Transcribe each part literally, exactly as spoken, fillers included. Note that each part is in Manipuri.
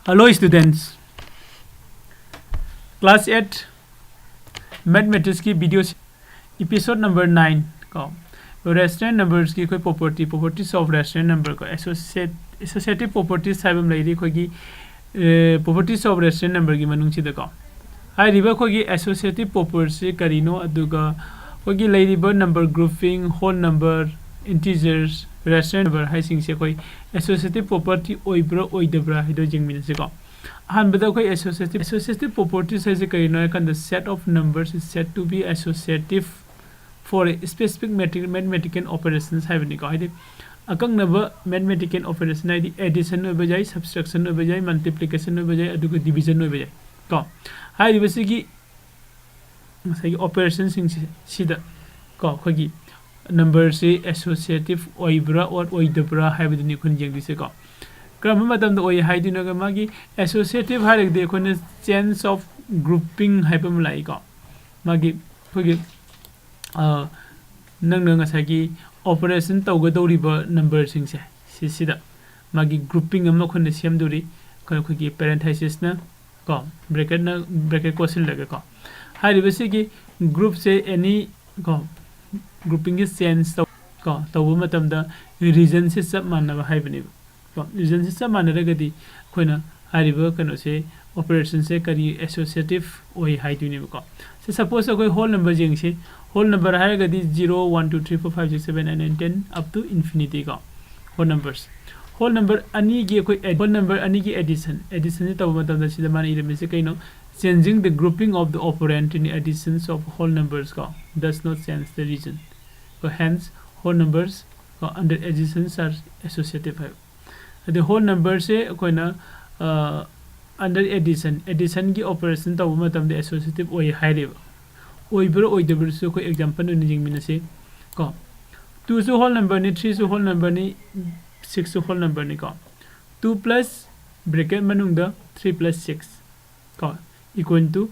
Hello students, class eight mathematics ꯀꯤ video episode number nine ꯀꯣ, rational numbers ꯀꯤ ꯑꯩꯈꯣꯏ property, properties of rational number ꯀꯣ, associate associative properties ꯍꯥꯏꯕ ꯑꯃ ꯂꯩꯔꯤ ꯑꯩꯈꯣꯏꯒꯤ properties of rational number ꯒꯤ ꯃꯅꯨꯡꯁꯤꯗꯀꯣ꯫ ꯍꯥꯏꯔꯤꯕ ꯑꯩꯈꯣꯏꯒꯤ associative properties ꯁꯤ ꯀꯔꯤꯅꯣ, ꯑꯗꯨꯒ ꯑꯩꯈꯣꯏꯒꯤ ꯂꯩꯔꯤꯕ number grouping, whole number, integers, rational number ꯍꯥꯏꯁꯤꯡꯁꯦ ꯑꯩꯈꯣꯏ associative property ꯑꯣꯏꯕ꯭ꯔꯥ ꯑꯣꯏꯗꯕ꯭ꯔꯥ ꯍꯥꯏꯗꯣ ꯌꯦꯡꯃꯤꯟꯅꯁꯤꯀꯣ꯫ ꯑꯍꯥꯟꯕꯗ ꯑꯩꯈꯣꯏ associative associative properties ꯍꯥꯏꯁꯦ ꯀꯔꯤꯅꯣ ꯍꯥꯏ ꯀꯥꯟꯗ, set of numbers is said to be associative for a specific mathematical operations ꯍꯥꯏꯕꯅꯤꯀꯣ꯫ ꯍꯥꯏꯗꯤ ꯑꯀꯛꯅꯕ mathematical operation, ꯍꯥꯏꯗꯤ addition ꯑꯣꯏꯕ ꯌꯥꯏ, subtraction ꯑꯣꯏꯕ ꯌꯥꯏ, multiplication ꯑꯣꯏꯕ ꯌꯥꯏ, ꯑꯗꯨꯒ division ꯑꯣꯏꯕ ꯌꯥꯏ ꯀꯣ꯫ ꯍꯥꯏꯔꯤꯕꯁꯤꯒꯤ ꯉꯁꯥꯏꯒꯤ operation ꯁꯤꯡꯁꯤ ꯁꯤꯗ ꯀꯣ ꯑꯩꯈꯣꯏꯒꯤ number ꯁꯤ associative ꯑꯣꯏꯕ꯭ꯔꯥ or ꯑꯣꯏꯗꯕ꯭ꯔꯥ ꯍꯥꯏꯕꯗꯨꯅꯤ ꯑꯩꯈꯣꯏꯅ ꯌꯦꯡꯗꯣꯏꯁꯦꯀꯣ꯫ ꯀꯔꯝꯕ ꯃꯇꯝꯗ ꯑꯣꯏ ꯍꯥꯏꯗꯣꯏꯅꯣ? ꯃꯥꯒꯤ associative ꯍꯥꯏꯔꯒꯗꯤ ꯑꯩꯈꯣꯏꯅ change of grouping ꯍꯥꯏꯕ ꯑꯃ ꯂꯥꯛꯏꯀꯣ꯫ ꯃꯥꯒꯤ ꯑꯩꯈꯣꯏꯒꯤ ꯅꯪꯅ ꯉꯁꯥꯏꯒꯤ operation ꯇꯧꯒꯗꯧꯔꯤꯕ number ꯁꯤꯡꯁꯦ ꯁꯤꯁꯤꯗ ꯃꯥꯒꯤ grouping ꯑꯃ ꯑꯩꯈꯣꯏꯅ ꯁꯦꯝꯗꯣꯔꯤ꯫ ꯑꯩꯈꯣꯏ ꯑꯩꯈꯣꯏꯒꯤ parenthesis ꯅ ꯀꯣ, bracket ꯅ bracket ꯀꯣꯠꯁꯤꯜꯂꯒ ꯀꯣ꯫ ꯍꯥꯏꯔꯤꯕꯁꯤꯒꯤ group ꯁꯦ any ꯀꯣ grouping ꯁꯦ change ꯇꯧ ꯀꯣ ꯇꯧꯕ ꯃꯇꯝꯗ reason ꯁꯦ ꯆꯞ ꯃꯥꯟꯅꯕ ꯍꯥꯏꯕꯅꯦꯕ꯫ ꯀꯣ reason ꯁꯦ ꯆꯞ ꯃꯥꯟꯅꯔꯒꯗꯤ ꯑꯩꯈꯣꯏꯅ ꯍꯥꯏꯔꯤꯕ ꯀꯩꯅꯣꯁꯦ operation ꯁꯦ ꯀꯔꯤ associative ꯑꯣꯏ ꯍꯥꯏꯗꯣꯏꯅꯦꯕꯀꯣ꯫ ꯁꯤ suppose ꯑꯩꯈꯣꯏ whole number ꯌꯦꯡꯁꯤ꯫ Whole number ꯍꯥꯏꯔꯒꯗꯤ zero, one, two, three, four, five, six, seven, eight, nine, ten up to infinity ꯀꯣ꯫ Whole numbers, whole number ꯑꯅꯤꯒꯤ ꯑꯩꯈꯣꯏ whole number ꯑꯅꯤꯒꯤ addition addition ꯁꯦ ꯇꯧꯕ ꯃꯇꯝꯗ ꯁꯤꯗ ꯃꯥꯅ ꯏꯔꯝꯃꯤꯁꯦ ꯀꯩꯅꯣ? Changing the grouping of the operand in additions of whole numbers ꯀꯣ, does not change the reason꯫ ꯀꯣ hence whole numbers ꯀꯣ under additions are associative ꯍꯥꯏꯕ꯫ ꯑꯗꯩ whole number ꯁꯦ ꯑꯩꯈꯣꯏꯅ under addition addition ꯒꯤ operation ꯇꯧꯕ ꯃꯇꯝꯗ associative ꯑꯣꯏ ꯍꯥꯏꯔꯦꯕ꯫ ꯑꯣꯏꯕ꯭ꯔꯥ ꯑꯣꯏꯗꯕ꯭ꯔꯥꯁꯨ ꯑꯩꯈꯣꯏ example ꯑꯣꯏꯅ ꯌꯦꯡꯃꯤꯟꯅꯁꯤ ꯀꯣ꯫ Two ꯁꯨ whole number ꯅꯤ, three ꯁꯨ whole number ꯅꯤ, six ꯁꯨ whole number ꯅꯤ ꯀꯣ꯫ Two plus bracket ꯃꯅꯨꯡꯗ three plus six ꯀꯣ equal to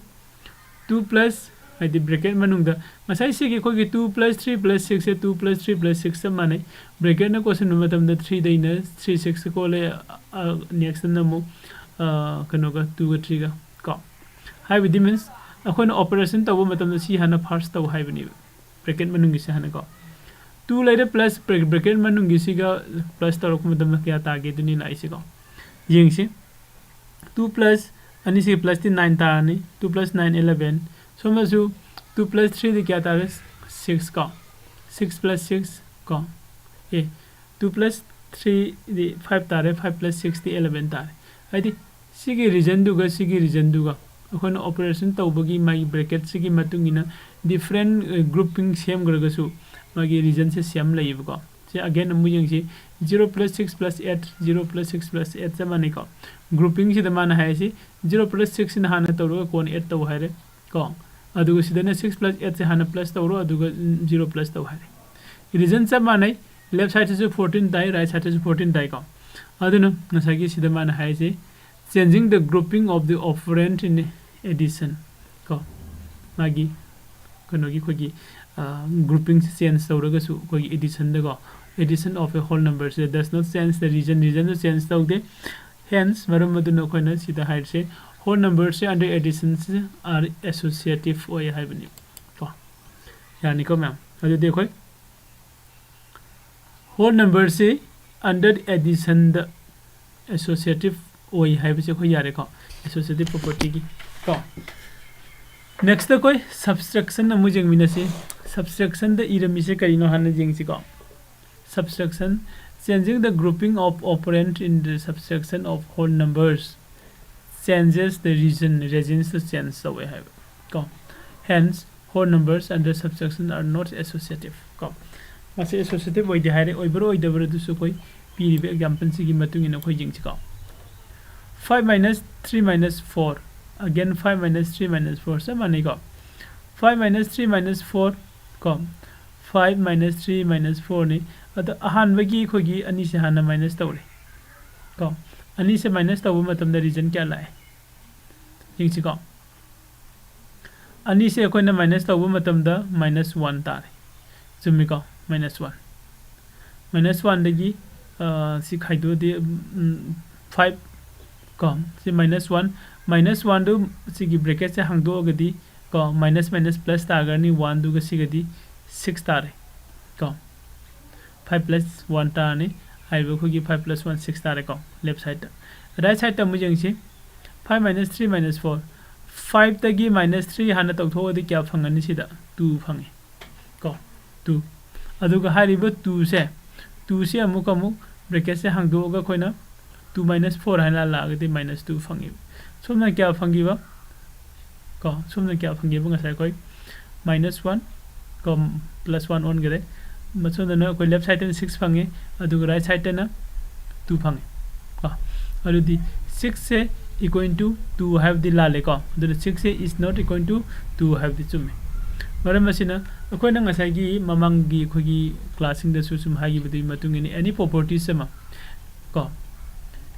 two plus ꯍꯥꯏꯗꯤ bracket ꯃꯅꯨꯡꯗ ꯉꯁꯥꯏ ꯁꯤꯒꯤ ꯑꯩꯈꯣꯏꯒꯤ two plus three plus six ꯁꯦ two plus three plus six ꯆꯞ ꯃꯥꯟꯅꯩ꯫ Bracket ꯅ ꯀꯣꯠꯁꯤꯟꯕ ꯃꯇꯝꯗ three ꯗꯩꯅ three six ꯀꯣꯜꯂꯦ꯫ Next ꯅ ꯑꯃꯨꯛ ꯀꯩꯅꯣꯒ ꯇꯨꯒ ꯊ꯭ꯔꯤꯒ ꯀꯣ꯫ ꯍꯥꯏꯕꯗꯤ means ꯑꯩꯈꯣꯏꯅ operation ꯇꯧꯕ ꯃꯇꯝꯗ ꯁꯤ ꯍꯥꯟꯅ first ꯇꯧ ꯍꯥꯏꯕꯅꯦꯕ, bracket ꯃꯅꯨꯡꯒꯤꯁꯦ ꯍꯥꯟꯅ ꯀꯣ꯫ Two ꯂꯩꯔꯦ plus bracket ꯃꯅꯨꯡꯒꯤꯁꯤꯒ plus ꯇꯧꯔꯛꯄ ꯃꯇꯝꯗ ꯀꯌꯥ ꯇꯥꯒꯦ ꯑꯗꯨꯅꯤ ꯂꯥꯛꯏꯁꯦꯀꯣ꯫ ꯌꯦꯡꯁꯤ꯫ Two plus ꯑꯅꯤꯁꯤꯒꯤ plus ꯇꯤ nine ꯇꯥꯔꯅꯤ꯫ Two plus nine eleven꯫ ꯁꯣꯝꯗꯁꯨ two plus three ꯗꯤ ꯀꯌꯥ ꯇꯥꯔꯦ? Six ꯀꯣ꯫ Six plus six ꯀꯣ꯫ ꯑꯦ, two plus three ꯗꯤ five ꯇꯥꯔꯦ꯫ Five plus six ꯗꯤ eleven ꯇꯥꯔꯦ꯫ ꯍꯥꯏꯗꯤ ꯁꯤꯒꯤ region ꯗꯨꯒ ꯁꯤꯒꯤ region ꯗꯨꯒ ꯑꯩꯈꯣꯏꯅ operation ꯇꯧꯕꯒꯤ ꯃꯥꯒꯤ bracket ꯁꯤꯒꯤ ꯃꯇꯨꯡ ꯏꯟꯅ different grouping ꯁꯦꯝꯈ꯭ꯔꯒꯁꯨ ꯃꯥꯒꯤ region ꯁꯦ same ꯂꯩꯌꯦꯕꯀꯣ꯫ ꯁꯤ again ꯑꯃꯨꯛ ꯌꯦꯡꯁꯤ꯫ Zero plus six plus eight, zero plus six plus eight ꯆꯞ ꯃꯥꯟꯅꯩꯀꯣ꯫ Grouping ꯁꯤꯗ ꯃꯥꯅ ꯍꯥꯏꯔꯤꯁꯤ zero plus six ꯁꯤꯅ ꯍꯥꯟꯅ ꯇꯧꯔꯒ ꯀꯣꯟꯅ eight ꯇꯧ ꯍꯥꯏꯔꯦ ꯀꯣ꯫ ꯑꯗꯨꯒ ꯁꯤꯗꯅ six plus eight ꯁꯦ ꯍꯥꯟꯅ plus ꯇꯧꯔꯣ, ꯑꯗꯨꯒ zero plus ꯇꯧ ꯍꯥꯏꯔꯦ꯫ Region ꯆꯞ ꯃꯥꯟꯅꯩ, left side ꯁꯤꯁꯨ fourteen ꯇꯥꯏ, right side ꯁꯤꯁꯨ fourteen ꯇꯥꯏꯀꯣ꯫ ꯑꯗꯨꯅ ꯉꯁꯥꯏꯒꯤ ꯁꯤꯗ ꯃꯥꯅ ꯍꯥꯏꯔꯤꯁꯤ changing the grouping of the operand in addition ꯀꯣ꯫ ꯃꯥꯒꯤ ꯀꯩꯅꯣꯒꯤ ꯑꯩꯈꯣꯏꯒꯤ grouping ꯁꯦ change ꯇꯧꯔꯒꯁꯨ ꯑꯩꯈꯣꯏꯒꯤ addition ꯗꯀꯣ, addition of a whole number say does not change the region, region do change ꯇꯧꯗꯦ꯫ Hence ꯃꯔꯝ ꯑꯗꯨꯅ ꯑꯩꯈꯣꯏꯅ ꯁꯤꯗ ꯍꯥꯏꯔꯤꯁꯦ whole number say under addition say are associative ꯑꯣꯏ ꯍꯥꯏꯕꯅꯤ ꯀꯣ꯫ ꯌꯥꯅꯤꯀꯣ ꯃꯌꯥꯝ? ꯑꯗꯨꯗꯤ ꯑꯩꯈꯣꯏ whole number ꯁꯤ under addition ꯗ associative ꯑꯣꯏ ꯍꯥꯏꯕꯁꯦ ꯑꯩꯈꯣꯏ ꯌꯥꯔꯦꯀꯣ, associative property ꯒꯤ ꯀꯣ꯫ Next ꯑꯩꯈꯣꯏ subtraction ꯑꯃꯨꯛ ꯌꯦꯡꯃꯤꯟꯅꯁꯤ꯫ Subtraction ꯗ ꯏꯔꯝꯃꯤꯁꯦ ꯀꯔꯤꯅꯣ ꯍꯥꯟꯅ ꯌꯦꯡꯁꯤꯀꯣ꯫ Subtraction, changing the grouping of operand in the subtraction of whole numbers changes the region, region ꯁꯨ change ꯇꯧꯋꯦ ꯍꯥꯏꯕ ꯀꯣ꯫ Hence whole numbers under subtraction are not associative ꯀꯣ꯫ ꯃꯁꯤ associative ꯑꯣꯏꯗꯦ ꯍꯥꯏꯔꯦ꯫ ꯑꯣꯏꯕ꯭ꯔꯥ ꯑꯣꯏꯗꯕ꯭ꯔꯥ ꯑꯗꯨꯁꯨ ꯑꯩꯈꯣꯏ ꯄꯤꯔꯤꯕ example ꯁꯤꯒꯤ ꯃꯇꯨꯡ ꯏꯟꯅ ꯑꯩꯈꯣꯏ ꯌꯦꯡꯁꯤꯀꯣ꯫ Five minus three minus four, again five minus three minus four ꯆꯞ ꯃꯥꯟꯅꯩꯀꯣ꯫ Five minus three minus four ꯀꯣ꯫ Five minus three minus four ꯅꯤ꯫ ꯑꯗꯣ ꯑꯍꯥꯟꯕꯒꯤ ꯑꯩꯈꯣꯏꯒꯤ ꯑꯅꯤꯁꯦ ꯍꯥꯟꯅ minus ꯇꯧꯔꯦ ꯀꯣ꯫ ꯑꯅꯤꯁꯦ minus ꯇꯧꯕ ꯃꯇꯝꯗ region ꯀꯌꯥ ꯂꯥꯛꯑꯦ? ꯌꯦꯡꯁꯤꯀꯣ꯫ ꯑꯅꯤꯁꯦ ꯑꯩꯈꯣꯏꯅ minus ꯇꯧꯕ ꯃꯇꯝꯗ minus one ꯇꯥꯔꯦ꯫ ꯆꯨꯝꯃꯤꯀꯣ? Minus one꯫ Minus one ꯗꯒꯤ ꯁꯤ ꯈꯥꯏꯗꯣꯛꯑꯗꯤ five ꯀꯣ, ꯁꯤ minus one, minus one ꯗꯨ ꯁꯤꯒꯤ bracket ꯁꯦ ꯍꯥꯡꯗꯣꯛꯑꯒꯗꯤ ꯀꯣ, minus minus plus ꯇꯥꯈ꯭ꯔꯅꯤ, one ꯗꯨꯒ ꯁꯤꯒꯗꯤ six ꯇꯥꯔꯦ ꯀꯣ꯫ Five plus one ꯇꯥꯔꯅꯤ꯫ ꯍꯥꯏꯔꯤꯕ ꯑꯩꯈꯣꯏꯒꯤ five plus one, six ꯇꯥꯔꯦꯀꯣ, left side ꯇ꯫ Right side ꯇ ꯑꯃꯨꯛ ꯌꯦꯡꯁꯤ꯫ Five minus three minus four꯫ Five ꯇꯒꯤ minus three ꯍꯥꯟꯅ ꯇꯧꯊꯣꯛꯑꯗꯤ ꯀꯌꯥ ꯐꯪꯒꯅꯤ? ꯁꯤꯗ two ꯐꯪꯉꯤ ꯀꯣ, two꯫ ꯑꯗꯨꯒ ꯍꯥꯏꯔꯤꯕ two ꯁꯦ, two ꯁꯦ ꯑꯃꯨꯛ ꯑꯃꯨꯛ bracket ꯁꯦ ꯍꯥꯡꯗꯣꯛꯑꯒ ꯑꯩꯈꯣꯏꯅ two minus four ꯍꯥꯏꯅ ꯂꯥꯛꯑꯒꯗꯤ minus two ꯐꯪꯉꯤꯕ꯫ ꯁꯣꯝꯅ ꯀꯌꯥ ꯐꯪꯈꯤꯕ? ꯀꯣ, ꯁꯣꯝꯅ ꯀꯌꯥ ꯐꯪꯈꯤꯕ? ꯉꯁꯥꯏ ꯑꯩꯈꯣꯏ minus one ꯀꯣ, plus one ꯑꯣꯟꯈꯔꯦ꯫ ꯃꯁꯣꯝꯗꯅ ꯑꯩꯈꯣꯏ left side ꯇꯅ six ꯐꯪꯉꯤ, ꯑꯗꯨꯒ right side ꯇꯅ two ꯐꯪꯉꯤ ꯀꯣ꯫ ꯑꯗꯨꯗꯤ six say equal to two ꯍꯥꯏꯕꯗꯤ ꯂꯥꯜꯂꯦꯀꯣ꯫ ꯑꯗꯨꯅ six say is not equal to two ꯍꯥꯏꯕꯗꯤ ꯆꯨꯝꯃꯤ꯫ ꯃꯔꯝ ꯑꯁꯤꯅ ꯑꯩꯈꯣꯏꯅ ꯉꯁꯥꯏꯒꯤ ꯃꯃꯥꯡꯒꯤ ꯑꯩꯈꯣꯏꯒꯤ class ꯁꯤꯡꯗꯁꯨ ꯁꯨꯝ ꯍꯥꯏꯈꯤꯕꯗꯨꯒꯤ ꯃꯇꯨꯡ ꯏꯟꯅ any properties ꯑꯃ ꯀꯣ,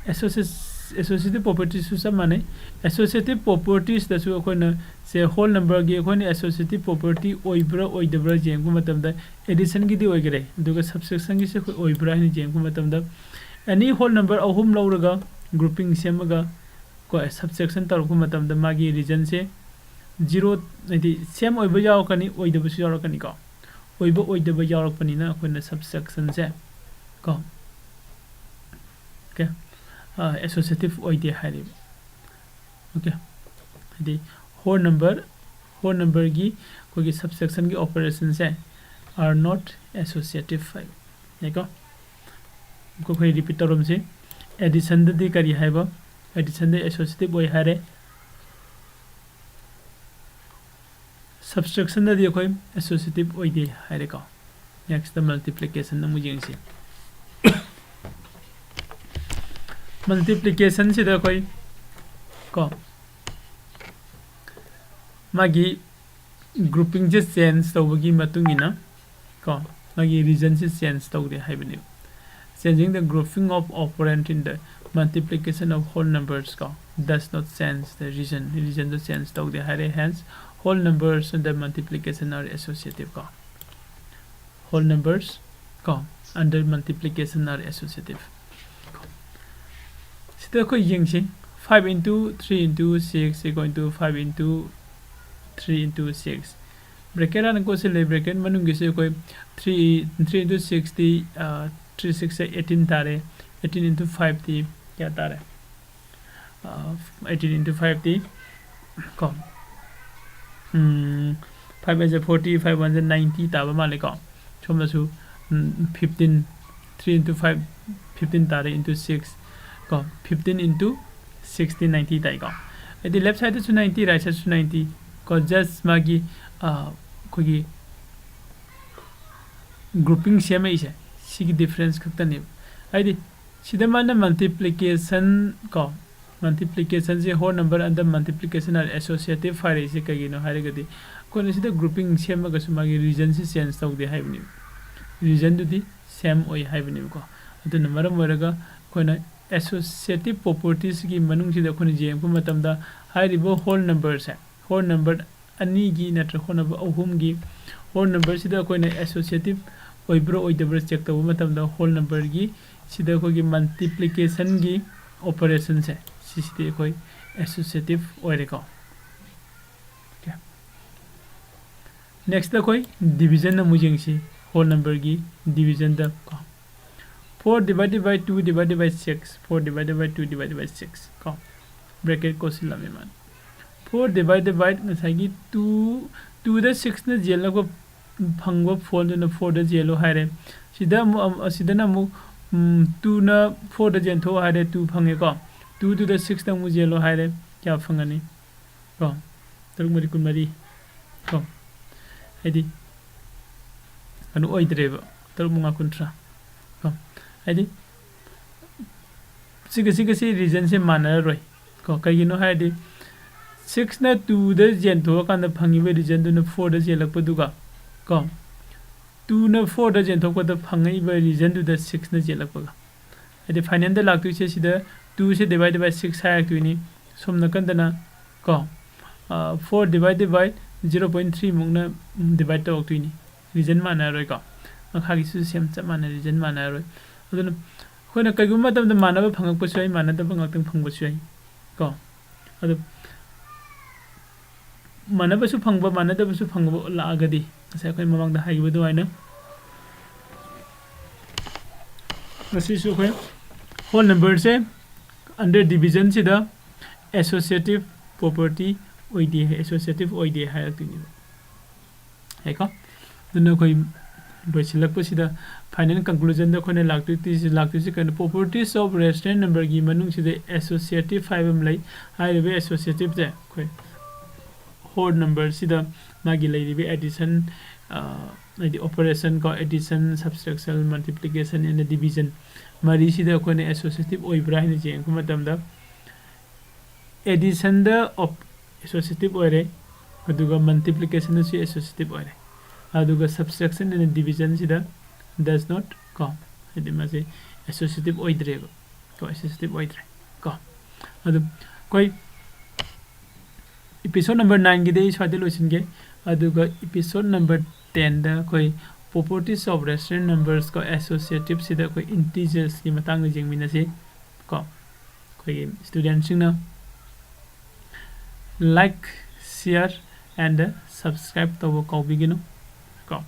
associative properties ꯁꯨ ꯆꯞ ꯃꯥꯟꯅꯩ꯫ Associative properties ꯇꯁꯨ ꯑꯩꯈꯣꯏꯅ ꯁꯦ whole number ꯒꯤ ꯑꯩꯈꯣꯏꯅ associative property ꯑꯣꯏꯕ꯭ꯔꯥ ꯑꯣꯏꯗꯕ꯭ꯔꯥ ꯌꯦꯡꯕ ꯃꯇꯝꯗ addition ꯒꯤꯗꯤ ꯑꯣꯏꯈꯔꯦ, ꯑꯗꯨꯒ subtraction ꯒꯤꯁꯦ ꯑꯩꯈꯣꯏ ꯑꯣꯏꯕ꯭ꯔꯥ ꯍꯥꯏꯅ ꯌꯦꯡꯕ ꯃꯇꯝꯗ any whole number ꯑꯍꯨꯝ ꯂꯧꯔꯒ grouping ꯁꯦꯝꯃꯒ ꯀꯣ, subtraction ꯇꯧꯔꯛꯄ ꯃꯇꯝꯗ ꯃꯥꯒꯤ region ꯁꯦ zero, ꯍꯥꯏꯗꯤ same ꯑꯣꯏꯕ ꯌꯥꯎꯔꯛꯀꯅꯤ, ꯑꯣꯏꯗꯕꯁꯨ ꯌꯥꯎꯔꯛꯀꯅꯤ ꯀꯣ꯫ ꯑꯣꯏꯕ ꯑꯣꯏꯗꯕ ꯌꯥꯎꯔꯛꯄꯅꯤꯅ ꯑꯩꯈꯣꯏꯅ subtraction ꯁꯦ ꯀꯣ, okay, associative ꯑꯣꯏꯗꯦ ꯍꯥꯏꯔꯤꯕ꯫ Okay, ꯍꯥꯏꯗꯤ whole number, whole number ꯒꯤ ꯑꯩꯈꯣꯏꯒꯤ subtraction ꯒꯤ operation say are not associative ꯍꯥꯏꯕ ꯌꯥꯏꯀꯣ꯫ ꯑꯃꯨꯛꯀ ꯑꯩꯈꯣꯏ repeat ꯇꯧꯔꯝꯁꯤ꯫ Addition ꯗꯗꯤ ꯀꯔꯤ ꯍꯥꯏꯕ? Addition ꯗ associative ꯑꯣꯏ ꯍꯥꯏꯔꯦ꯫ Subtraction ꯗꯗꯤ ꯑꯩꯈꯣꯏ associative ꯑꯣꯏꯗꯦ ꯍꯥꯏꯔꯦꯀꯣ꯫ Next ꯇ multiplication ꯑꯃꯨꯛ ꯌꯦꯡꯁꯤ꯫ Multiplication ꯁꯤꯗ ꯑꯩꯈꯣꯏ ꯀꯣ, ꯃꯥꯒꯤ grouping ꯁꯦ change ꯇꯧꯕꯒꯤ ꯃꯇꯨꯡ ꯏꯟꯅ ꯀꯣ, ꯃꯥꯒꯤ region ꯁꯦ change ꯇꯧꯗꯦ ꯍꯥꯏꯕꯅꯦꯕ꯫ Changing the grouping of operand in the multiplication of whole numbers ꯀꯣ, does not change the region, region ꯗꯣ change ꯇꯧꯗꯦ ꯍꯥꯏꯔꯦ, hence whole numbers under multiplication are associative ꯀꯣ, whole numbers ꯀꯣ, under multiplication are associative꯫ ꯁꯤ ꯑꯗꯣ ꯑꯩꯈꯣꯏ ꯌꯦꯡꯁꯤ, five into three into six equal to five into three into six꯫ Bracket ꯍꯥꯟꯅ ꯀꯣꯠꯁꯤꯜꯂꯦ, bracket ꯃꯅꯨꯡꯒꯤꯁꯦ ꯑꯩꯈꯣꯏ three, three into six T, three six eighteen ꯇꯥꯔꯦ, eighteen into five ꯇꯤ ꯀꯌꯥ ꯇꯥꯔꯦ? Eighteen into five ꯇꯤ ꯀꯣ, five eight forty, five one ninety ꯇꯥꯕ ꯃꯥꯜꯂꯦꯀꯣ꯫ ꯁꯣꯝꯗꯁꯨ fifteen, three into five, fifteen ꯇꯥꯔꯦ, into six ꯀꯣ, fifteen into six T ninety ꯇꯥꯏꯀꯣ꯫ ꯍꯥꯏꯗꯤ left side ꯇꯁꯨ ninety, right side ꯁꯨ ninety ꯀꯣ, just ꯃꯥꯒꯤ ꯑꯩꯈꯣꯏꯒꯤ grouping ꯁꯦꯝꯃꯛꯏꯁꯦ ꯁꯤꯒꯤ difference ꯈꯛꯇꯅꯦꯕ꯫ ꯍꯥꯏꯗꯤ ꯁꯤꯗ ꯃꯥꯅ multiplication ꯀꯣ, multiplication ꯁꯦ whole number under multiplication ꯍꯥꯏꯔ associative ꯍꯥꯏꯔꯛꯏꯁꯦ ꯀꯩꯒꯤꯅꯣ ꯍꯥꯏꯔꯒꯗꯤ, ꯑꯩꯈꯣꯏꯅ ꯁꯤꯗ grouping ꯁꯦꯝꯃꯒꯁꯨ ꯃꯥꯒꯤ reason ꯁꯤ change ꯇꯧꯗꯦ ꯍꯥꯏꯕꯅꯦꯕ, reason ꯗꯨꯗꯤ same ꯑꯣꯏ ꯍꯥꯏꯕꯅꯦꯕꯀꯣ꯫ ꯑꯗꯨꯅ ꯃꯔꯝ ꯑꯣꯏꯔꯒ ꯑꯩꯈꯣꯏꯅ associative properties ꯀꯤ ꯃꯅꯨꯡꯁꯤꯗ ꯑꯩꯈꯣꯏꯅ ꯌꯦꯡꯉꯛꯄ ꯃꯇꯝꯗ ꯍꯥꯏꯔꯤꯕ whole number ꯁꯦ, whole number ꯑꯅꯤꯒꯤ ꯅꯠꯇ꯭ꯔꯒ whole number ꯑꯍꯨꯝꯒꯤ whole number ꯁꯤꯗ ꯑꯩꯈꯣꯏꯅ associative ꯑꯣꯏꯕ꯭ꯔꯥ ꯑꯣꯏꯗꯕ꯭ꯔꯥ check ꯇꯧꯕ ꯃꯇꯝꯗ whole number ꯒꯤ ꯁꯤꯗ ꯑꯩꯈꯣꯏꯒꯤ multiplication ꯒꯤ operation ꯁꯦ ꯁꯤꯁꯤꯗꯤ ꯑꯩꯈꯣꯏ associative ꯑꯣꯏꯔꯦꯀꯣ꯫ Okay꯫ Next ꯑꯩꯈꯣꯏ division ꯑꯃꯨꯛ ꯌꯦꯡꯁꯤ, whole number ꯒꯤ division ꯗ ꯀꯣ, four divided by two divided by six, four divided by two divided by six ꯀꯣ, bracket ꯀꯣꯠꯁꯤꯜꯂꯝꯃꯦ ꯃꯥꯅ꯫ Four divided by ꯉꯁꯥꯏꯒꯤ two, two ꯗ six ꯅ ꯌꯦꯜꯂꯒ ꯐꯪꯕ four ꯗꯨꯅ four ꯗ ꯌꯦꯜꯂꯣ ꯍꯥꯏꯔꯦ꯫ ꯁꯤꯗ ꯑꯃꯨꯛ, ꯑꯁꯤꯗꯅ ꯑꯃꯨꯛ two ꯅ four ꯗ ꯌꯦꯟꯊꯣꯛꯑꯣ ꯍꯥꯏꯔꯦ, two ꯐꯪꯉꯦꯀꯣ꯫ Two ꯗꯨꯗ six ꯅ ꯑꯃꯨꯛ ꯌꯦꯜꯂꯣ ꯍꯥꯏꯔꯦ, ꯀꯌꯥ ꯐꯪꯒꯅꯤ? ꯀꯣ, ꯇꯔꯨꯛ ꯃꯔꯤ ꯀꯨꯟꯃꯔꯤ ꯀꯣ꯫ ꯍꯥꯏꯗꯤ ꯀꯩꯅꯣ ꯑꯣꯏꯗ꯭ꯔꯦꯕ, ꯇꯔꯨꯛ ꯃꯉꯥ ꯀꯨꯟꯊ꯭ꯔꯥ ꯀꯣ꯫ ꯍꯥꯏꯗꯤ ꯁꯤꯒ ꯁꯤꯒ ꯁꯤ reason ꯁꯦ ꯃꯥꯟꯅꯔꯔꯣꯏ ꯀꯣ꯫ ꯀꯩꯒꯤꯅꯣ ꯍꯥꯏꯔꯗꯤ six ꯅ two ꯗ ꯌꯦꯟꯊꯣꯛꯑꯀꯥꯟꯗ ꯐꯪꯉꯤꯕ reason ꯗꯨꯅ four ꯗ ꯌꯦꯜꯂꯛꯄꯗꯨꯒ ꯀꯣ, two ꯅ four ꯗ ꯌꯦꯟꯊꯣꯛꯄꯗ ꯐꯪꯉꯛꯏꯕ reason ꯗꯨꯗ six ꯅ ꯌꯦꯜꯂꯛꯄꯒ꯫ ꯍꯥꯏꯗꯤ final ꯗ ꯂꯥꯛꯇꯣꯏꯁꯦ ꯁꯤꯗ two say divide by six ꯍꯥꯏꯔꯛꯇꯣꯏꯅꯤ꯫ ꯁꯣꯝ ꯅꯥꯀꯟꯗꯅ ꯀꯣ, four divided by zero point three ꯃꯨꯛꯅ divide ꯇꯧꯔꯛꯇꯣꯏꯅꯤ꯫ Reason ꯃꯥꯟꯅꯔꯣꯏꯀꯣ꯫ ꯃꯈꯥꯒꯤꯁꯨ same ꯆꯞ ꯃꯥꯟꯅꯩ, reason ꯃꯥꯟꯅꯔꯣꯏ꯫ ꯑꯗꯨꯅ ꯑꯩꯈꯣꯏꯅ ꯀꯩꯒꯨꯝꯕ ꯃꯇꯝꯗ ꯃꯥꯟꯅꯕ ꯐꯪꯉꯛꯄꯁꯨ ꯌꯥꯏ, ꯃꯥꯟꯅꯗꯕ ꯉꯥꯛꯇꯪ ꯐꯪꯕꯁꯨ ꯌꯥꯏ ꯀꯣ꯫ ꯑꯗꯨ ꯃꯥꯟꯅꯕꯁꯨ ꯐꯪꯕ, ꯃꯥꯟꯅꯗꯕꯁꯨ ꯐꯪꯕ ꯂꯥꯛꯑꯒꯗꯤ ꯉꯁꯥꯏ ꯑꯩꯈꯣꯏ ꯃꯃꯥꯡꯗ ꯍꯥꯏꯈꯤꯕ ꯑꯗꯨꯃꯥꯏꯅ ꯃꯁꯤꯁꯨ ꯑꯩꯈꯣꯏ whole numberꯁꯦ under divisionꯁꯤꯗ associative property ꯑꯣꯏꯗꯦ, associative ꯑꯣꯏꯗꯦ ꯍꯥꯏꯔꯛꯇꯣꯏꯅꯦꯕ꯫ ꯌꯥꯏꯀꯣ? ꯑꯗꯨꯅ ꯑꯩꯈꯣꯏ ꯂꯣꯏꯁꯤꯜꯂꯛꯄꯁꯤꯗ final conclusionꯗ ꯑꯩꯈꯣꯏꯅ ꯂꯥꯛꯇꯣꯏꯁꯤ, ꯂꯥꯛꯇꯣꯏꯁꯤ ꯀꯩꯅꯣ, properties of rational numberꯒꯤ ꯃꯅꯨꯡꯁꯤꯗ associative ꯍꯥꯏꯕ ꯑꯃ ꯂꯩ꯫ ꯍꯥꯏꯔꯤꯕ associativeꯁꯦ ꯑꯩꯈꯣꯏ whole numberꯁꯤꯗ ꯃꯥꯒꯤ ꯂꯩꯔꯤꯕ addition, ꯑ, ꯍꯥꯏꯗꯤ operation ꯀꯣ, addition, subtraction, multiplication and division ꯃꯔꯤꯁꯤꯗ ꯑꯩꯈꯣꯏꯅ associative ꯑꯣꯏꯕ꯭ꯔꯥ ꯍꯥꯏꯅ ꯌꯦꯡꯉꯛꯄ ꯃꯇꯝꯗ additionꯗ op-, associative ꯑꯣꯏꯔꯦ, ꯑꯗꯨꯒ multiplicationꯗꯁꯨ associative ꯑꯣꯏꯔꯦ, ꯑꯗꯨꯒ subtraction and divisionꯁꯤꯗ does not ꯀꯣ, ꯍꯥꯏꯗꯤ ꯃꯥꯁꯦ associative ꯑꯣꯏꯗ꯭ꯔꯦꯕ ꯀꯣ, associative ꯑꯣꯏꯗ꯭ꯔꯦ ꯀꯣ꯫ ꯑꯗꯨ ꯑꯩꯈꯣꯏ episode number nineꯒꯤꯗꯤ ꯑꯩ ꯁ꯭ꯋꯥꯏꯗ ꯂꯣꯏꯁꯤꯟꯒꯦ꯫ ꯑꯗꯨꯒ episode number tenꯗ ꯑꯩꯈꯣꯏ properties of rational numbers ꯀꯣ, associativeꯁꯤꯗ ꯑꯩꯈꯣꯏ integersꯀꯤ ꯃꯇꯥꯡꯗ ꯌꯦꯡꯃꯤꯟꯅꯁꯤ ꯀꯣ꯫ ꯑꯩꯈꯣꯏꯒꯤ studentꯁꯤꯡꯅ like, share and subscribe ꯇꯧꯕ ꯀꯥꯎꯕꯤꯒꯅꯨ ꯀꯣ꯫